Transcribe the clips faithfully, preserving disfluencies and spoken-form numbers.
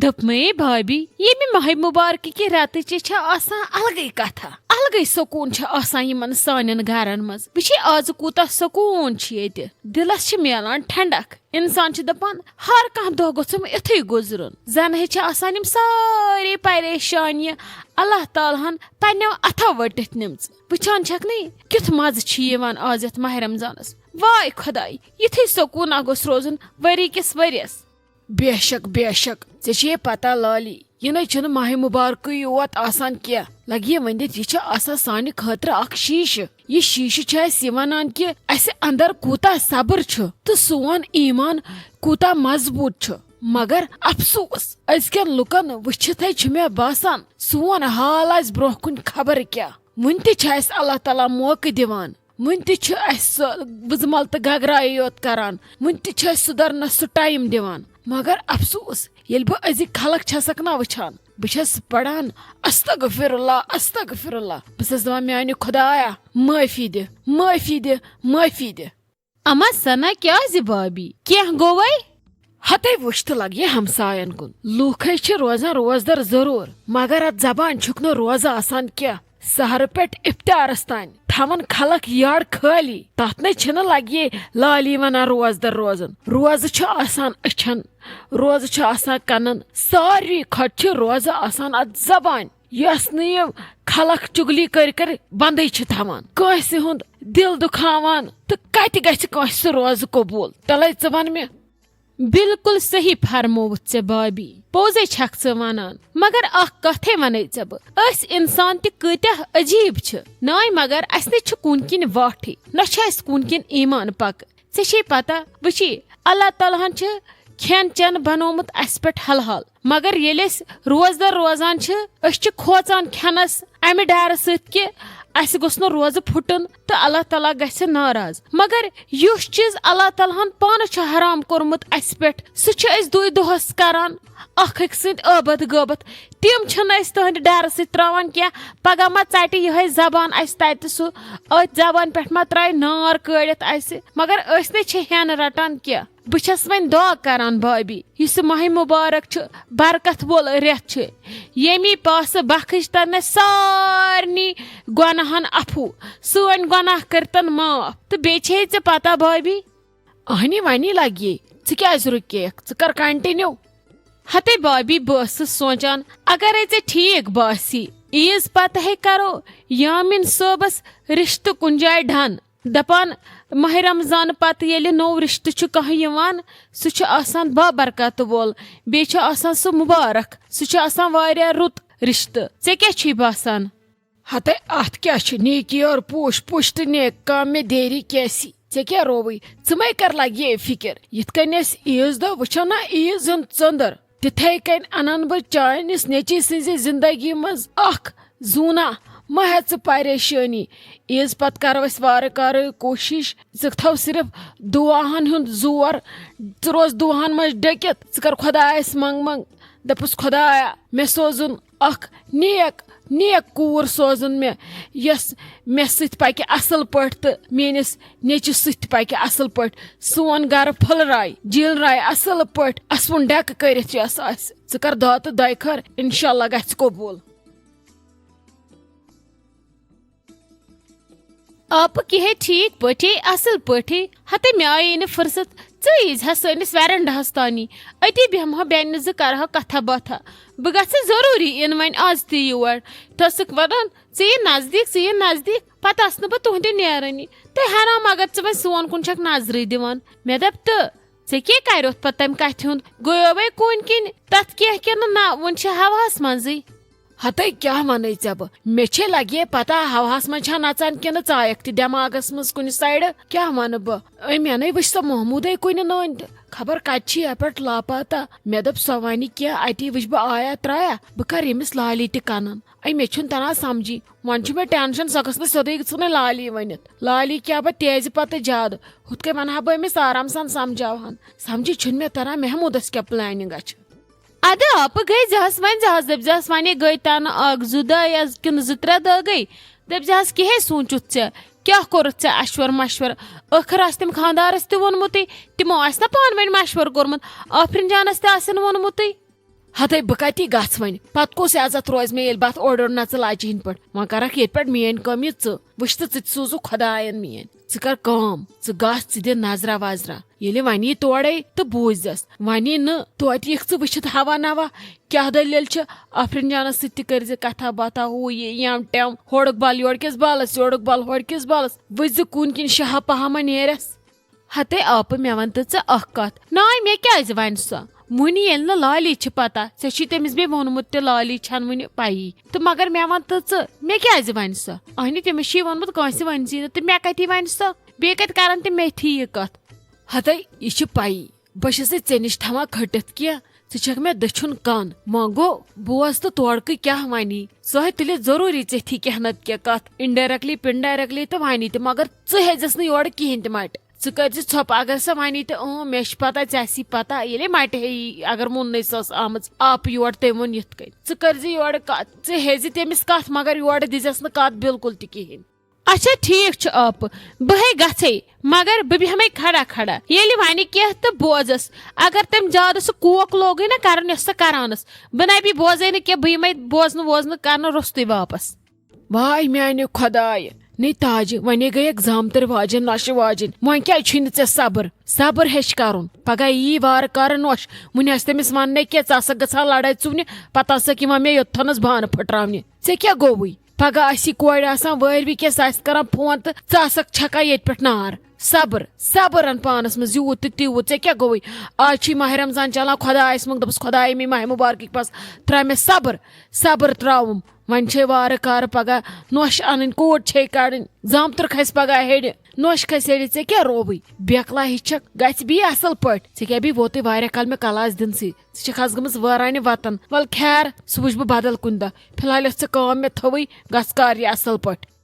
دوٚپمَے بھابی، ییٚمہِ ماہِ مُبارکہٕ کہِ رٮ۪تہٕ چہِ چھےٚ آسان الگٕے کتھا، الگٕے سکوٗن چھُ آسان یِمن سانٮ۪ن گرن منٛز۔ وٕچھِی آز کوٗتاہ سکوٗن چھُ ییٚتہِ، دِلس چھِ میلان ٹھنڈک۔ انسان چھُ دپان، ہر کانٛہہ دۄہ گوٚژھُم یُتھُے گُزرُن۔ زن ہے چھِ آسان یِم سٲری پریشانیہِ اللہ تعالیٰ ہن پننٮ۪و اتھو ؤٹِتھ نِمژٕ۔ وٕچھان چھکھ نَے، کیُتھ مزٕ چھُ یِوان آز یتھ ماہِ رمضانس۔ واے خۄداے، یِتھُے سکوٗنا گوٚژھ روزُن ؤری کِس ؤرِیس۔ بے شک، بے شک، ژےٚ چھے پتہ لالی، یہِ نَے چھُنہٕ ماہِ مُبارکٕے یوت آسان کینٛہہ۔ لگہِ یہِ ؤنِتھ، یہِ چھُ آسان سانہِ خٲطرٕ اکھ شیٖشہٕ۔ یہِ شیٖشہٕ چھُ اَسہِ یہِ ونان کہِ اَسہِ اندر کوٗتاہ صبر چھُ تہٕ سون ایمان کوٗتاہ مضبوٗط چھُ۔ مگر افسوس، أزکٮ۪ن لُکن وٕچھِتھے چھُ مےٚ باسان، سون حال آسہِ برونٛہہ کُن خبر کیٛاہ۔ وُنہِ تہِ چھُ اَسہِ اللہ تعالیٰ موقعہٕ دِوان۔ وُنہِ تہِ چھُ اَسہِ سُہ وٕزمل تہٕ گگرایے یوت کران۔ وُنہِ تہِ چھُ اَسہِ سُدھرنس سُہ ٹایم دِوان۔ مگر افسوس، ییٚلہِ بہٕ أزِکۍ خلق چھَسکھ نہ وٕچھان، بہٕ چھَس پران، "استغفر اللہ، استغفر اللہ۔" بہٕ چھَس دَپان، "میانہِ خۄدایا، معٲفی دِ، معٲفی دِ، معٲفی دِ۔" اما سنا، کیازِ بابی؟ کینٛہہ گوٚوے؟ ہتے وٕچھ تہٕ لگہِ ہمساین کُن۔ لوٗکھے چھِ روزان روزدر ضروٗر، مگر اتھ زبان چھُکھ نہٕ روزٕ آسان کینٛہہ۔ سحرٕ پٮ۪ٹھ افطارس تام تھاوان خلق یٔڈ خٲلی۔ تتھ نے چھِنہٕ لگہِ لالی ونان روزدر روزُن۔ روزٕ چھُ آسان أچھن، روزٕ چھُ آسان کنن، ساروی کھۄتہٕ چھِ روزٕ آسان اتھ زبانہِ، یۄس نہٕ یہِ خلق چُگلی کٔرۍ کٔرۍ بندٕے چھِ تھاوان، کٲنٛسہِ ہُنٛد دِل دُکھاوان، تہٕ کتہِ گژھِ کٲنٛسہِ سُہ روزٕ قبوٗل؟ تلے ژٕ ون مےٚ۔ بالکل صحیح فرمووُتھ ژےٚ بابی، پوٚزے چھکھ ژٕ ونان۔ مگر اکھ کتھے ونَے ژےٚ بہٕ، أسۍ انسان تہِ کۭتیاہ عجیب چھِ۔ ناے مگر اسہِ نَے چھُ کُن کِنۍ واٹھٕے، نہ چھُ اسہِ کُن کِنۍ ایمان پکہٕ۔ ژےٚ چھے پتہ، وٕچھی، اللہ تعالیٰ ہن چھُ کھٮ۪ن چٮ۪ن بنوومُت اسہِ پٮ۪ٹھ حلحال۔ مگر ییٚلہِ أسۍ روزدر روزان چھِ، أسۍ چھِ کھوژان کھٮ۪نس امہِ ڈرٕ سۭتۍ کہِ اسہِ گوٚژھ نہٕ روزٕ پھُٹُن تہٕ اللہ تعالیٰ گژھِ ناراض۔ مگر یُس چیٖز اللہ تعالیٰ ہن پانہٕ چھُ حرام کوٚرمُت اسہِ پٮ۪ٹھ، سُہ چھِ أسۍ دُے دۄہس کران اکھ أکۍ سٕنٛدۍ ٲبت غٲبت۔ تِم چھِنہٕ أسۍ تُہنٛدِ ڈرٕ سۭتۍ ترٛاوان کینٛہہ۔ پگاہ ما ژٹہِ یِہے زبان اسہِ تتہِ سُہ، أتھۍ زبانہِ پٮ۪ٹھ ما ترٛایہِ نار کٲڑِتھ اسہِ؟ مگر أسۍ نے چھِ ہٮ۪ن رٹان کینٛہہ۔ بہٕ چھَس وۄنۍ دعا کران بھابی، یُس یہِ ماہِ مُبارک چھُ، برکت وول رٮ۪تھ چھُ، ییٚمی پاسہٕ بخش تن اَسہِ سارنٕے گۄناہن عفو، سٲنۍ گۄناہ کٔرتن معاف۔ تہٕ بیٚیہِ چھے ژےٚ پتہ بھابی، اہنی ونی لگی، ژٕ کیازِ رُکیکھ؟ ژٕ کر کنٹینیو۔ ہتے بابی، بہٕ ٲسٕس سونچان، اگرے ژےٚ ٹھیک باسی، عیز پتہٕ ہے کرو یامین صٲبس رشتہٕ کُنہِ جایہِ ڈن۔ دپان، ماہِ رمضان پتہٕ ییٚلہِ نوٚو رشتہٕ چھُ کانٛہہ یِوان، سُہ چھُ آسان بابرکت وول، بیٚیہِ چھُ آسان سُہ مُبارک، سُہ چھُ آسان واریاہ رُت رشتہٕ۔ ژےٚ کیٛاہ چھُے باسان؟ ہتے اتھ کیٛاہ چھُ؟ نیکی اور پوش پوش تہٕ نیک کام میں دیری کیسی؟ ژےٚ کیٛاہ رووٕے؟ ژٕ مَے کر لگہِ یہِ فکر۔ یِتھ کٔنۍ أسۍ عیز دۄہ وٕچھو نا عیز ہُنٛد ژٔنٛدٕر، تِتھے کٔنۍ انن بہٕ چٲنِس نیٚچی سٕنٛزِ زندگی منٛز اکھ زوٗنہ۔ مہ ہےٚ ژٕ پریشٲنی، عیز پتہٕ کرو أسۍ وارٕ کارٕ کوٗشِش۔ ژٕ تھاو صرف دُعاہن ہُنٛد زور، ژٕ روز دُعاہن منٛز ڈٔکِتھ، ژٕ کر خۄدایس منٛگ منٛگ، دپُس، "خۄدایا، مےٚ سوزُن اکھ نیک، نیک کوٗر سوزُن مےٚ، یۄس مےٚ سۭتۍ پکہِ اصل پٲٹھۍ تہٕ میٲنِس نیٚچوِس سۭتۍ تہِ پکہِ اصل پٲٹھۍ، سون گرٕ پھٔلرایہِ، جیٖلرایہِ اصل پٲٹھۍ، اسوُن ڈٮ۪کہٕ کٔرِتھ یۄس آسہِ۔ ژٕ کر دعا تہٕ دۄیہِ خٲر، انشاءاللہ گژھِ قبوٗل۔" آپہٕ کِہے ٹھیٖک پٲٹھۍ، اصل پٲٹھۍ۔ ہتے مےٚ آیے نہٕ فرصت، ژٕ ییٖزِ ہا سٲنِس ویرنڈاہس تانی، أتی بیٚہمہٕ ہا بیٚنہِ زٕ، کرٕ ہا کتھا باتھا۔ بہٕ گژھٕ ضروٗری یِنہٕ وۄنۍ آز تہِ یور۔ تہٕ ٲسٕکھ ونان، "ژٕ یہِ نزدیٖک، ژٕ یہِ نزدیٖک"، پتہٕ آسہٕ نہٕ بہٕ تُہنٛدِ نیرٲنی۔ تہٕ حیران، مگر ژٕ وۄنۍ سون کُن چھکھ نظرٕے دِوان۔ مےٚ دوٚپ، "تہٕ ژےٚ کیٛاہ کریوتھ پتہٕ تمہِ کتھِ ہُنٛد؟ گویووے کُنۍ کِنۍ تتھ کینٛہہ کِنہٕ نہ، وُنہِ چھِ ہوہس منٛزٕے؟" ہتے کیٛاہ ونَے ژےٚ بہٕ؟ مےٚ چھے لگے پتہ ہوہس منٛز چھا نژان کِنہٕ ژایکھ تہِ دٮ۪ماغس منٛز کُنہِ سایڈٕ۔ کیٛاہ ونہٕ بہٕ؟ أمۍ مےٚ نے وٕچھ سۄ محمودے کُنہِ نٲنۍ تہٕ خبر کتہِ چھِ یپٲرۍ لاپتہ۔ مےٚ دوٚپ سۄ ونہِ کینٛہہ، اتی وٕچھ بہٕ آیا ترایا، بہٕ کرٕ ییٚمِس لالی تہِ کنن۔ أمۍ مےٚ چھُنہٕ تران سمجھی، وۄنۍ چھُ مےٚ ٹینشن سۄ گٔژھ نہٕ سیوٚدُے ژھٕنٕنۍ لالی ؤنِتھ۔ لالی کیٛاہ بہٕ تیزِ پتہٕ زیادٕ، ہُتھ کٔنۍ ونہٕ ہا بہٕ أمِس آرام سان سمجھاوہن۔ سمجھی چھُنہٕ مےٚ تران محمودس کیٛاہ پلاننگ چھِ۔ ادٕ آپہٕ گٔے زہس وۄنۍ زہس، دٔپۍ زہس وۄنۍ گٔے تنہٕ اکھ زٕ دۄہ یا کِنہٕ زٕ ترٛےٚ دۄہ گٔے۔ دٔپۍ زہس، کِہے سوٗنچُتھ ژےٚ؟ کیٛاہ کوٚرُتھ ژےٚ اشور مشور؟ ٲخٕر آسہِ تٔمۍ خانٛدارس تہِ ووٚنمُتٕے، تِمو آسہِ نا پانہٕ ؤنۍ مشور کوٚرمُت؟ آفرین جانس تہِ آسن ووٚنمُتٕے۔ ہتے بہٕ کتی گژھ وۄنۍ؟ پتہٕ کُس عزت روزِ مےٚ، ییٚلہِ بہٕ اتھ اورٕ یورٕ نژٕ لاجہِ ہٕنٛدۍ پٲٹھۍ؟ وۄنۍ کرکھ ییٚتہِ پٮ۪ٹھ میٲنۍ کٲم یہِ ژٕ۔ وٕچھ تہٕ ژٕ تہِ سوٗزُکھ خۄداین میٲنۍ۔ ژٕ کر کٲم، ژٕ گژھ، ژٕ دِ نظرا وظرا۔ ییٚلہِ وۄنۍ یی تورے تہٕ بوٗزٮ۪س، وۄنۍ یی نہٕ توتہِ یِکھ ژٕ وٕچھِتھ ہوا نوا۔ کیٛاہ دٔلیٖل چھِ؟ آفرین جانس سۭتۍ تہِ کٔرۍ زِ کتھا باتھا، ہُہ یہِ، یم ٹٮ۪م، ہورُک بل یورٕ کِس بلس، یورُک بل ہورٕ کِس بلس۔ وٕچھ زِ کُن کِنۍ شاہا پہا ما نیرٮ۪س۔ ہتے آپہٕ، مےٚ وَن تہٕ ژٕ اَکھ کَتھ۔ ناے، مےٚ کیٛازِ وَنہِ سۄ؟ وُنہِ ییٚلہِ نہٕ لالی چھِ پَتہ، ژےٚ چھُے تٔمِس بیٚیہِ ووٚنمُت تہِ، لالی چھَنہٕ وُنہِ پَیی۔ تہٕ مگر مےٚ وَن تہٕ ژٕ، مےٚ کیٛازِ وَنہِ سۄ؟ اَہنہِ، تٔمِس چھُے ووٚنمُت، کٲنٛسہِ ؤنۍ زی نہٕ، تہٕ مےٚ کَتہِ وَنہِ سۄ؟ بیٚیہِ کَتہِ کَرَن تِم مےٚ تھی یہِ کَتھ؟ ہتے، یہِ چھِ پَیی، بہٕ چھَسے ژےٚ نِش تھاوان کھٔٹِتھ کینٛہہ، ژٕ چھَکھ مےٚ دٔچھُن کَن۔ وۄنۍ گوٚو، بوز تہٕ تورکُے کیٛاہ وَنی۔ سۄ ہے تُلہِ ضروٗری ژےٚ تھی کینٛہہ نَتہٕ کینٛہہ کَتھ، indirectly پِنڈایریکٹلی تہٕ وَنی تہِ، مگر ژٕ ہیٚزٮ۪س نہٕ یورٕ کِہیٖنۍ تہِ مَٹہِ۔ ژٕ کٔرۍ زِ ژھۄپہٕ، اگر سۄ وَنی تہِ، اۭں، مےٚ چھِ پَتہ، ژےٚ آسی پَتہ، ییٚلے مَٹہِ ہیٚیی، اگر مُننَے سۄ ٲس آمٕژ آپہٕ یور، تٔمۍ ووٚن یِتھ کٔنۍ۔ ژٕ کٔرۍ زِ یورٕ کَتھ، ژٕ ہیٚزِ تٔمِس کَتھ، مگر یورٕ دِزٮ۪س نہٕ کَتھ بِلکُل تہِ کِہیٖنۍ۔ اچھا، ٹھیٖک چھُ آپہٕ، بہٕ ہے گژھے، مگر بہٕ بیٚہمے کھڑا کھڑا۔ ییٚلہِ وَنہِ کینٛہہ تہٕ بوزس، اگر تٔمۍ زیادٕ سُہ کوک لوگُے نہ کَرُن یۄس سۄ کَران ٲس، بہٕ نَے بیٚیہِ بوزے نہٕ کینٛہہ، بہٕ یِمے بوزنہٕ ووزنہٕ کَرنہٕ روٚستُے واپس۔ واے میانہِ خۄدایہِ، نے تاجہِ، وۄنۍ گٔیَکھ زامتٕر واجٮ۪ن نۄشہِ واجٮ۪ن، وۄنۍ کیٛازِ چھُے نہٕ ژےٚ صبر؟ صبر ہیٚچھ کَرُن، پگاہ یی وارٕ کارٕ نۄش، وُنہِ آسہِ تٔمِس وَننَے کینٛہہ، ژٕ آسَکھ گژھان لڑٲے ژُونہِ، پتہٕ آسَکھ یِوان مےٚ یوٚتتھَنَس بانہٕ پھٕٹراونہِ۔ ژےٚ کیٛاہ گوٚوُے؟ پگاہ آسی کورِ آسان وٲرۍ وِکیس آسہِ کران فون تہٕ ژٕ آسکھ چھکان ییٚتہِ پٮ۪ٹھ نار۔ صبر، صبر ان پانس منٛز یوٗت تہٕ تیوٗت۔ ژےٚ کیٛاہ گوٚوُے؟ آز چھُے ماہِ رمضان چلان، خۄدایس منٛگ، دوٚپُس، "خۄدایا، مے ماہِ مبارکٕکۍ پس ترٛاو مےٚ صبر، صبر ترٛاوُم۔" وۄنۍ چھے وارٕ کارٕ پگاہ نۄش انٕنۍ، کوٹ چھے کڑٕنۍ، زامتٕر کھسہِ پگاہ ہیٚرِ، نۄش کھسہِ ہیٚرِ۔ ژےٚ کیٛاہ رووُے؟ بیکلا ہِش چھکھ، گژھِ بی اصل پٲٹھۍ۔ ژےٚ کیٛاہ بی ووتُے واریاہ کال مےٚ کلاس دِنسٕے۔ ژٕ چھکھ آز گٔمٕژ وٲرانہِ وطن۔ ول خیر، سُہ وٕچھ بہٕ بدل کُنہِ دۄہ۔ فی الحال یۄس ژےٚ کٲم مےٚ تھٲوٕے، گژھ کر یہِ اصل پٲٹھۍ۔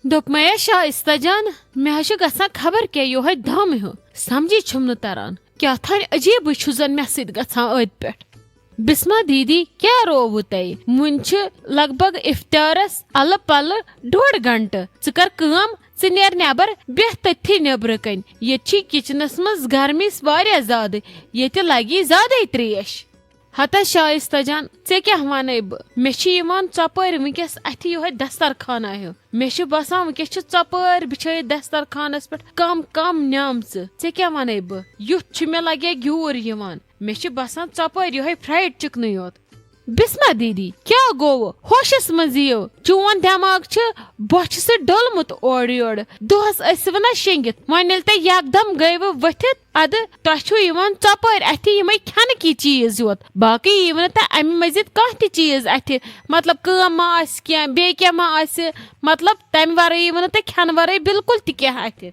دوٚپمَے شائستہ جان، مےٚ حظ چھُ گژھان خبر کیٛاہ یِہوٚے دم ہیوٗ۔ سمجھی چھُم نہٕ تران، کیٛاہ تھانۍ عجیٖبٕے چھُ زن مےٚ سۭتۍ گژھان أتھۍ پٮ۪ٹھ۔ بسمہ دیدی، کیٛاہ رووُ تۄہہِ؟ وُنہِ چھِ لگ بگ افطارس الہٕ پلہٕ ڈوٚڈ گھنٹہٕ۔ ژٕ کر کٲم، ژٕ نیر نٮ۪بر، بیٚہہ تٔتھی نیٚبرٕ کنۍ۔ ییٚتہِ چھِ کچنس منٛز گرمی واریاہ زیادٕ، ییٚتہِ لگی زیادے تریش۔ ہتا شائستہ جان، ژےٚ کیٛاہ ونے بہٕ؟ مےٚ چھِ یِوان ژۄپٲرۍ وٕنکیٚس اتھِ یِہوٚے دسترخانہ ہیوٗ۔ مےٚ چھُ باسان وٕنکیٚس چھِ ژۄپٲرۍ بِچھٲیِتھ دسترخانس پٮ۪ٹھ کم کم نیمژٕ۔ ژےٚ کیٛاہ ونے بہٕ؟ یُتھ چھُ مےٚ لگے گیوٗر یِوان۔ مےٚ چھِ باسان ژۄپٲرۍ یِہوٚے fried chickenٕے یوت۔ بسمہ دیدی، کیٛاہ گوٚو؟ ہوشس منٛز یِیِو۔ چون دٮ۪ماغ چھُ بۄچھِ سۭتۍ ڈوٚلمُت اورٕ یورٕ۔ دۄہس ٲسِو نا شیٚنگِتھ، وۄنۍ ییٚلہِ تۄہہِ یکدم گٔیوٕ ؤتھِتھ، ادٕ تۄہہِ چھُو یِوان ژۄپٲرۍ اَتھِ یِمے کھٮ۪نہٕ کی چیٖز یوت، باقٕے یِیِو نہٕ تۄہہِ اَمہِ مٔزیٖد کانٛہہ تہِ چیٖز اَتھِ۔ مطلب، کٲم ما آسہِ کینٛہہ، بیٚیہِ کینٛہہ ما آسہِ، مطلب، تَمہِ ورٲے یِیِو نہٕ تۄہہِ کھٮ۪نہٕ ورٲے بالکل تہِ کینٛہہ اَتھِ۔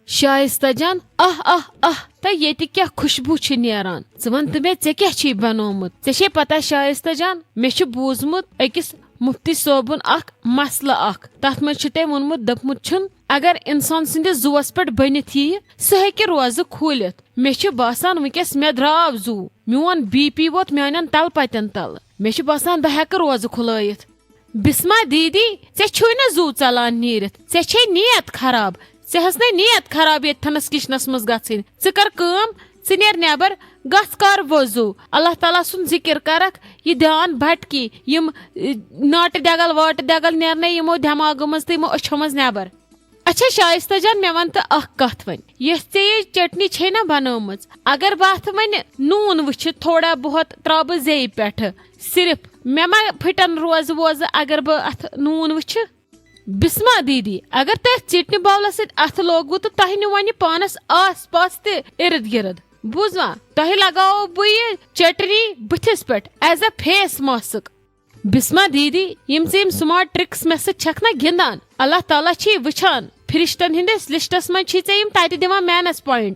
شائستہ جان، آہ آہ آہ، تۄہہِ ییٚتہِ کیٛاہ خوشبوٗ چھِ نیران؟ ژٕ وَن تہٕ مےٚ، ژےٚ کیٛاہ چھُے بنوومُت؟ ژےٚ چھے پتہ شائستہ جان، مےٚ چھُ بوٗزمُت أکِس مفتی صٲبُن اکھ مسلہٕ اکھ۔ تتھ منٛز چھُ تٔمۍ ووٚنمُت، دوٚپمُت چھُن، اگر انسان سٕنٛدِس زُوس پٮ۪ٹھ بٔنِتھ یِیہِ، سُہ ہیٚکہِ روزٕ کھوٗلِتھ۔ مےٚ چھُ باسان وٕنکیٚس مےٚ درٛاو زُو، میون بی پی ووت میانٮ۪ن تلہٕ پتٮ۪ن تل۔ مےٚ چھُ باسان بہٕ ہیٚکہٕ روزٕ کھُلٲیِتھ۔ بسمہ دیدی، ژےٚ چھُے نہٕ زُو ژلان نیٖرِتھ، ژےٚ چھے نیت خراب۔ ژےٚ ٲس نَے نیت خراب ییٚتہِ تھنس کچنس منٛز گژھٕنۍ۔ ژٕ کر کٲم، ژٕ نیر نٮ۪بر، گژھ کر وضو۔ اللہ تعالیٰ سُنٛد ذکر کرکھ، یہِ دھیان بھٹکی، یِم، ٲ، ناٹہٕ دٮ۪گل واٹہٕ دٮ۪گل نیرنَے یِمو دٮ۪ماغو منٛز تہٕ یِمو أچھو منٛز نٮ۪بر۔ اچھا شائستہ جان، مےٚ وَن تہٕ اکھ کتھ وۄنۍ، یۄس ژےٚ یہِ چٹنی چھے نہ بنٲومٕژ، اگر بہٕ اتھ وۄنۍ نوٗن وٕچھِ تھوڑا بہت ترٛاوٕ بہٕ زیٚیہِ پٮ۪ٹھٕ، صرف مےٚ ما پھٹن روزٕ ووزٕ اگر بہٕ اتھ نوٗن وٕچھِ؟ بسمہ دیدی، اگر تۄہہِ ژیٹنہِ باولس سۭتۍ اتھٕ لوگوٕ تہٕ تۄہہِ نیوٗ وۄنۍ پانس آس پاس تہِ ارد گرد، بوٗزوا؟ تۄہہِ لگاوو بہٕ یہِ چٹنی بٕتھِس پٮ۪ٹھ as a face mask۔ Bisma دیدی، یِم ژٕ یِم smart tricks مےٚ سۭتۍ چھکھ نہ گِنٛدان، اللہ تعالیٰ چھے وٕچھان، فرشتن ہٕنٛدِس لسٹس منٛز چھے ژےٚ یِم تتہِ دِوان minus point۔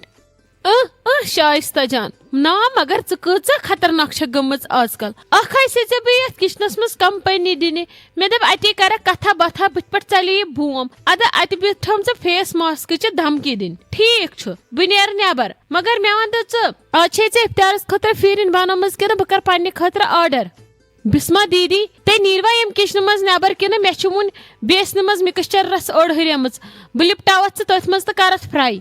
اۭں، اۭں، شائستہ جان۔ نا، مگر ژٕ کۭژاہ خطرناک چھکھ گٔمٕژ آز کل۔ اکھ آسے ژےٚ بہٕ یتھ کچنس منٛز company دِنہِ۔ مےٚ دوٚپ، اتے کرکھ کتھا باتھا، بٕتھِ پٮ۪ٹھ ژلہِ یہِ بوم۔ ادٕ اتہِ بِہِتھ تھٲوٕم ژےٚ face maskٕچہِ دھمکی دِنۍ۔ ٹھیٖک چھُ، بہٕ نیرٕ نٮ۪بر۔ مگر مےٚ وَن تہٕ ژٕ، آز چھے ژےٚ افطارس خٲطرٕ پھیٖرِنۍ بنٲومٕژ کِنہٕ بہٕ کرٕ پننہِ خٲطرٕ order؟ بسمہ دیدی، تُہۍ نیٖروا ییٚمہِ کچنہٕ منٛز نٮ۪بر کِنہٕ مےٚ چھِ وُنہِ بیسنہِ منٛز mixture رس أڑ ہُریمٕژ؟ بہٕ لِپٹاوتھ ژٕ تٔتھۍ منٛز تہٕ کرتھ fry۔